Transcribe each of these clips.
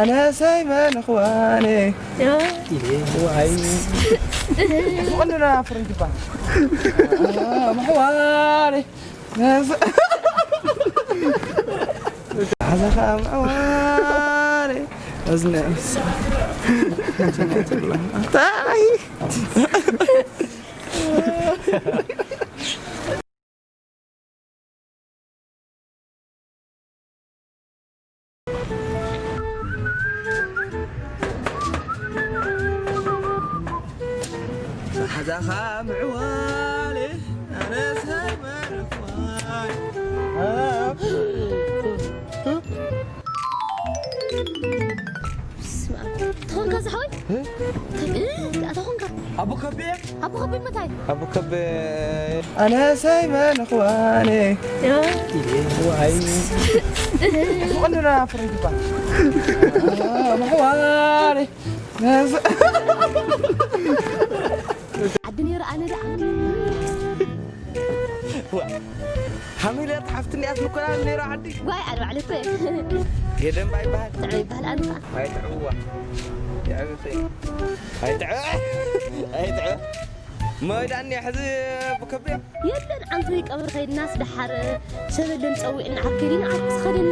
ነሰይ መን እኽዋነይ? ዋይ። ብቐንዱና ፍርንጅባ። ምሕዋነይ። ነሰ-፣ ሓዛኻ ምሕዋነይ። እዝነ ምስ-፣ እንታይ? ሓዛኻ ምዕዋል ኣነስ ኣይመረፍዋል። ስማ፣ ተኾንካ ዝሓወይ? እ? ተኾንካ? ኣቦ ከቤ? ኣቦ ከቤ መታይ? ኣቦ ከቤ። ኣነሰይ መን እኽዋነይ? ያ። ዋይ። ብቐንዱና ፍርንጅባ። ምሕዋነይ። ዓዲ ነይሩ ኣነ ደኣ። ዋ፣ ሓሚለት ሓፍቲ እንዲኣ ትምኮና ነይራ ዓዲ። ዋይ፣ ኣነ ባዕለ እኮ እየ። የደንባ ይበሃል። ጥዑም ይበሃል ኣነ ኸዓ። ኣይጥዕምዋ። የዕብኺ። ኣይጥዕ-፣ ኣይጥዕ-። መወዳእኒ ሕዚ ብከብድ። የለን፣ ዓንቱ ይቀብር ኸይድናስ ደሓር ሰበለን ጸዊዕና ዓርከይን ዓርኩ ዝኸደኒ።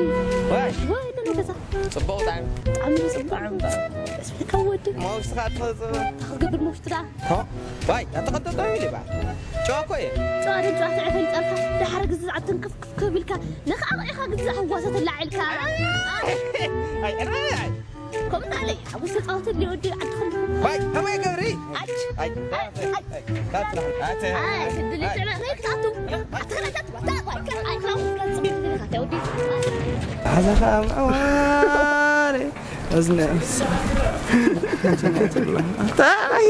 ዋይ። ወይ፣ የለን፣ ገዛ። ጽቡቕ ጣዕሚ። ጣዕሚ ጽቡቕ። ጣዕሚ ጣዕሚ። ደስ ብለካ ወዲ። መውስኻ ትኸጽእ። እንታይ ክትገብር መውስቲ ደኣ? ሆ፣ ዋይ፣ ኣተቐጠጠ እዩ ይባል። ጨዋ እኮ እየ። ጨዋ ደም ጨዋ ትዕፈ ይጠርካ። ደሓር ግዜ ዝዓብተን ክፍ ክፍ ክፍ ኢልካ፣ ንኽኣ ኢኻ ግዜ ኣህዋሰ ትላዕ ኢልካ። ኣይ፣ ኣይ፣ ኣይ፣ ኣይ። ከምኡ ኣለይ፣ ኣብ ውሽጢ ጻወት ድልዮ ወዲ ዓድኹም። ዋይ፣ ከመይ ገብሪ? ኣች፣ ኣይ፣ ኣች፣ ኣይ፣ ኣች። ኣይ፣ ኣይ፣ ኣይ፣ ኣይ፣ ኣይ፣ ኣይ፣ ኣይ፣ ኣይ፣ ኣይ፣ ኣይ፣ ኣይ፣ ኣይ፣ ኣይ፣ ኣይ፣ ኣዝኻ ምዕዋረ፣ እዝነ ምስ-፣ እንታይ?